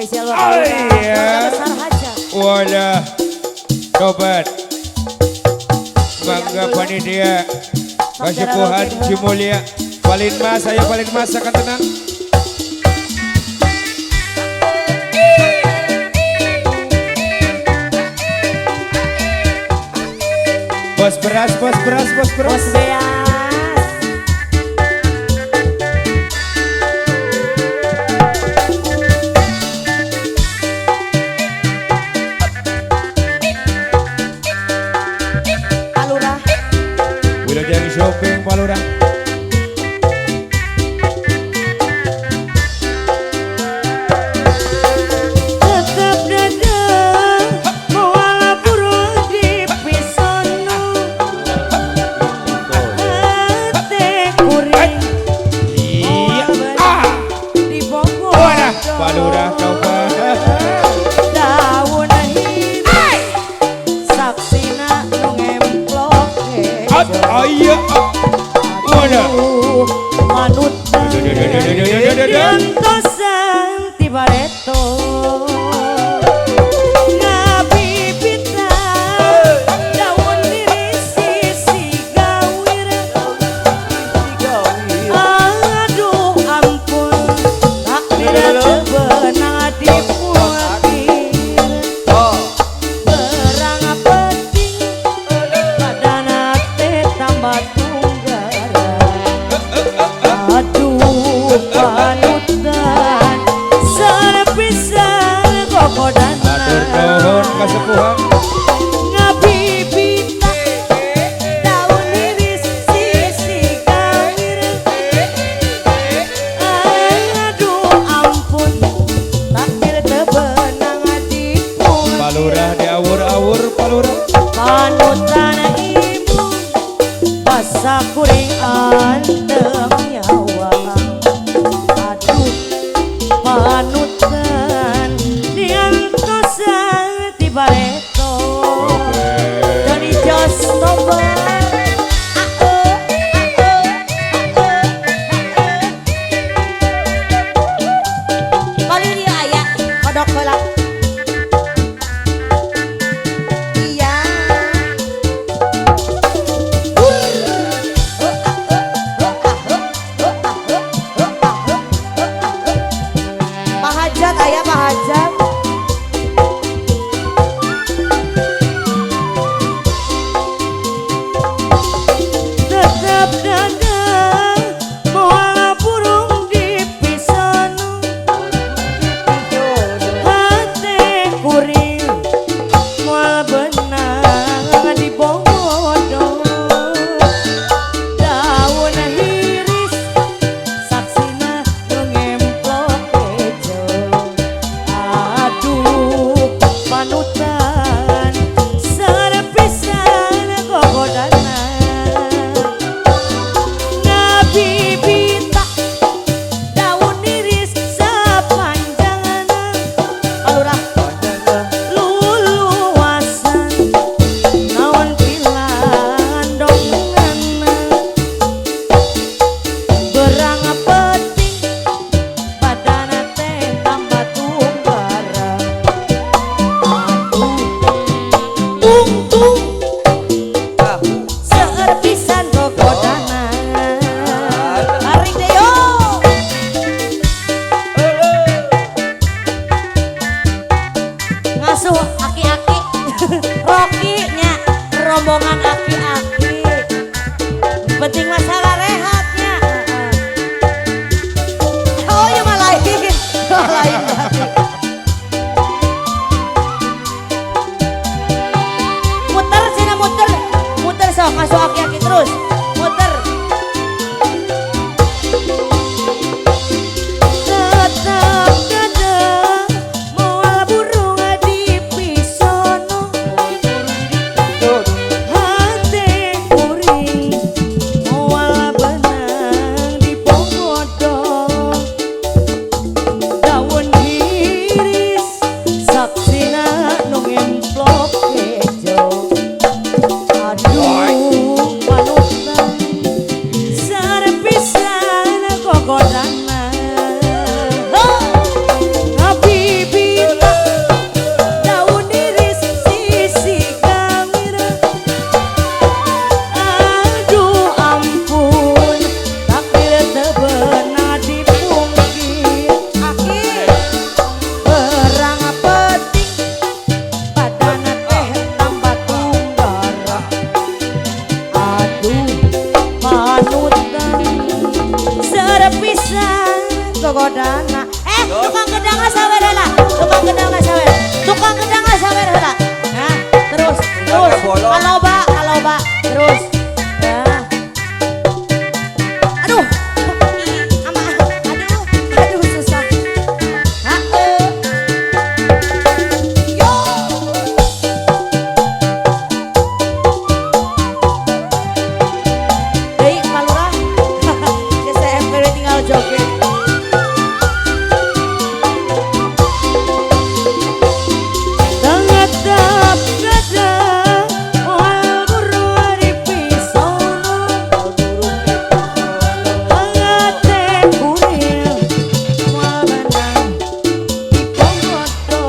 Spesial Bapak Lurah, besar hajat. Wadah, tobat. Bangga panitia Kasepuhan Cimulya. Paling mas, saya paling mas akan tenang. Bos beras, bos beras, bos beras. Bos beas. Palurah. Wilujeng shopping Palurah. Palurah tobat. Daun hidup saksina nu ngemplok. Ayo. Wadah. Manut diantosan ti bareto. Ngabibitan daun diri sisi gawir. Aduh ampun takdir benang dipuatir. Berang penting badana teh tambah tunggaran. Aduh panutan serpisa. Gogodana. Tukang gedang sawer heula. Tukang gedang sawer. Tukang gedang sawer heula. Nah, terus terus. Kaloba, kaloba, terus. Nah. Aduh. Ama, aduh, aduh susah. Heeh. Yo. Deui Pak Lurah. SMP tinggal joget. Tangatap gadang moal buru ari pisono. Hangate kuring moal menang dipongoto.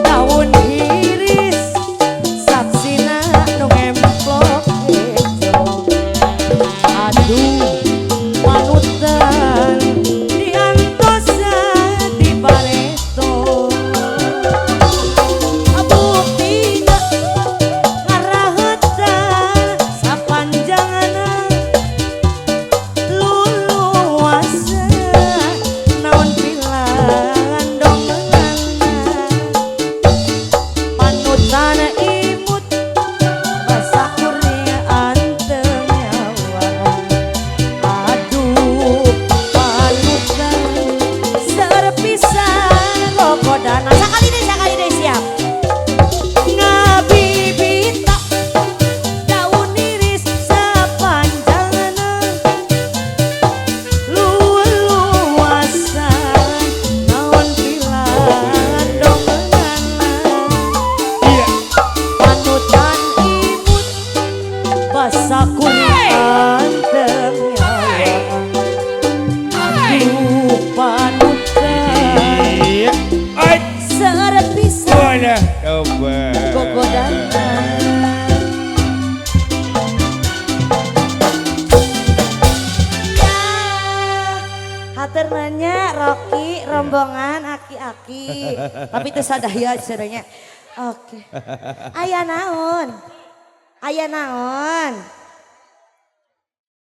Daun hiris saksina nu ngemplok ejo. Aduh panutan diantosan di bareto. Buktina ngarahetan sapanjanganna luluasan naon pilan dongenganna. Panutan imut basa kuring anteng nyawa. Aduh panutan serpisan gogodana. Sakali deui siap. Ngabibita daun iris sapanjanganna luluasan naon pilan dongenganna. Iya. Panutan imut basa kuring anteng nyawa. Aduh panutan Iya. Ai, serpisan wadah, coba. gogodana. Ya, hatur nanya Rocky rombongan aki-aki. Tapi itu sadaya sadanya. Oke. Aya naon? Aya naon?